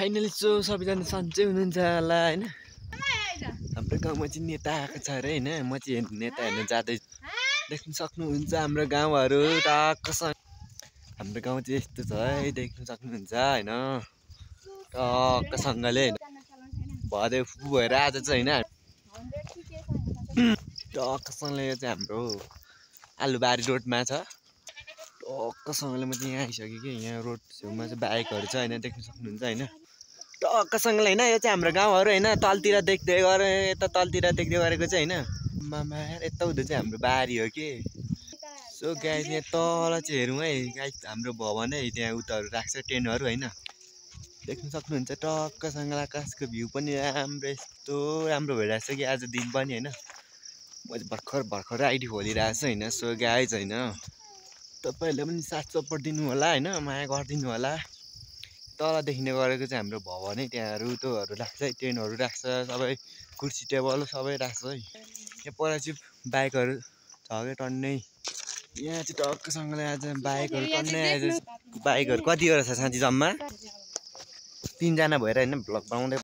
Finally so सबैजना सन्चै हुनुहुन्छ होला हैन। हाम्रो गाउँमा चाहिँ नेता आएको छ अरे हैन। म चाहिँ नेता हेर्न जाँदै देख्न सक्नुहुन्छ हाम्रो गाउँहरू टक्कसँग। हाम्रो गाउँ चाहिँ यस्तो छ है, देख्न सक्नुहुन्छ हैन। टक्कसँगले भदै फु भएर आज चाहिँ हैन टक्कसँगले यो चाहिँ हाम्रो आलुबारी रोडमा छ। टक्कसँगले म चाहिँ यहाँ आइसकेँ कि यहाँ रोड छेउमा चाहिँ बाइकहरू छ हैन, देख्न सक्नुहुन्छ हैन। टक्कसँगले हैन, यो चाहिँ हाम्रो गाउँहरू हैन। तलतिर देख्दै गरे यता तलतिर देख्दै गरेको चाहिँ हैन मामा यता उता चाहिँ हाम्रो बारी हो कि। सो गाइस यहाँ तल चाहिँ हेरौँ है गाइस, हाम्रो भवन है त्यहाँ उताहरू राख्छ टेन्टहरू हैन, देख्न सक्नुहुन्छ। टक्कसँग आकाशको भ्यू पनि राम्रो, यस्तो राम्रो भइरहेछ कि आज दिन पनि हैन। म भर्खर आइडी खोलिरहेको छु हैन। सो गाइस हैन, तपाईहरुले पनि साथ सपोर्ट दिनु होला हैन, माया गरिदिनु होला। तल देखिने गरेको चाहिँ हाम्रो भवन है, त्यहाँ रुतोहरू राख्छ है, टेन्टहरू राख्छ, सबै कुर्सी टेबल सबै राख्छ है। यहाँ पर चाहिँ बाइकहरू छ कि टन्नै। यहाँ चाहिँ टक्कसँगले आज बाइकहरू टन्नै आएछ। बाइकहरू कतिवटा छ साँच्ची जम्मा 3 जना भएर हैन भ्लग बनाउँदै